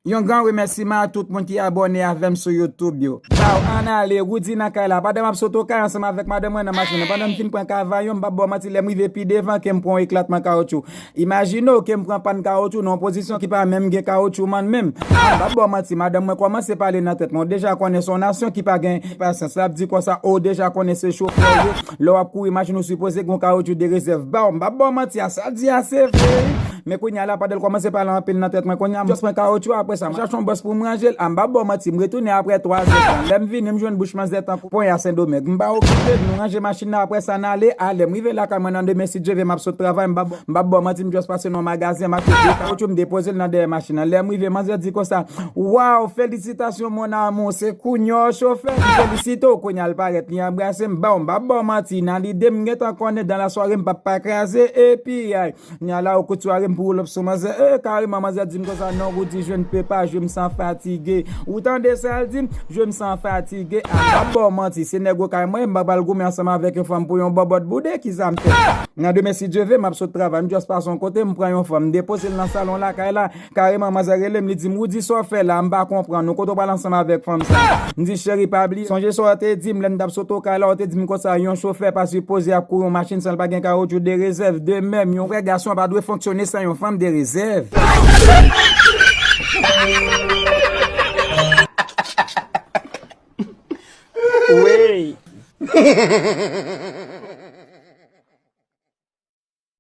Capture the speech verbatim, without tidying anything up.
Yon gran remèsiman a tout moun ki abòne avè m sou YouTube yo. Baw, ann ale, Roody nan kay la. Pandan m ap sot Okay ansanm avèk madanm mwen nan machin nan, pandan m fin pran kavayon, m p ap ba w manti, lè m rive pi devan, ke m pran yon eklatman kawotchou. Imajine w ke m pran pàn kawotchou nan yon pozisyon ki pa menm gen kawotchou man menm. M p ap ba w manti, madanm mwen kòmanse pale nan tèt mwen. Ou deja konnen se yon nasyon ki pa gen pasyans. L ap di konsa, o, ou deja konnen se chofè w ye. Lè w ap kouri machin, ou sipoze gen yon kawotchou de rezèv ba w. M p ap ba w manti, a sa l di a se vre wi. Men kounye a la, pandan l kòmanse pale anpil nan tèt mwen, kounye a m just pran kawotchou, apre sa, m chache yon bòs pou m ranje l. A m p ap ba w manti, m retounen apre twa zè tan. Lè m vini, m jwenn bouch manzè tankou ponya Sendomeng. M pa okipe l, nou ranje machin nan, apre sa, n ale, ale. M rive lakay mwen nan demen, si Dye vle, m ap sot travay, m p ap, m p ap ba w manti, m just pase nan yon magazen, m achte de kawotchou, m depoze l nan dèyè machin nan. Lè m rive, manzè di konsa, waw, felisitasyon, mon amour, se kounye a w chofè. M felisite w, kounye a l parèt, li anbrase m, baw, m p ap ba w manti, nan lide m gentan konnen dan lasware m p ap pa kraze, epi, ay, Nya la, o kout sware, m pou woulop sou manzè. E, kareman, manzè di m konsa, non, Roody, je ne peux pas, je me sens fatigué. Ou tande sa l di m? Je me sens fatigué. A, m p ap ba w manti, se nèg Okay mwen, m pa pral goumen ansanm avèk yon fanm pou yon bòbòt bouden, ki sa m fè? Nan demen, si Dye vle, m ap sot travay, m just pase yon kote, m pran yon fanm, m depoze l nan salon lakay la. Kareman, manzè rele m, li di m, Roody, sa w fè la? M pa konprann ou. Kote w pral ansanm avèk fanm sa? M di, cheri, pa bliye. Sonje sa w te di m lè n t ap sot Okay la, w te di m konsa, yon chofè pa sipoze ap kouri yon machin san l pa gen kawotchou de rezèv. De menm, yon vrè gason pa dwe fonksyone san yon fanm de rezèv. Wi.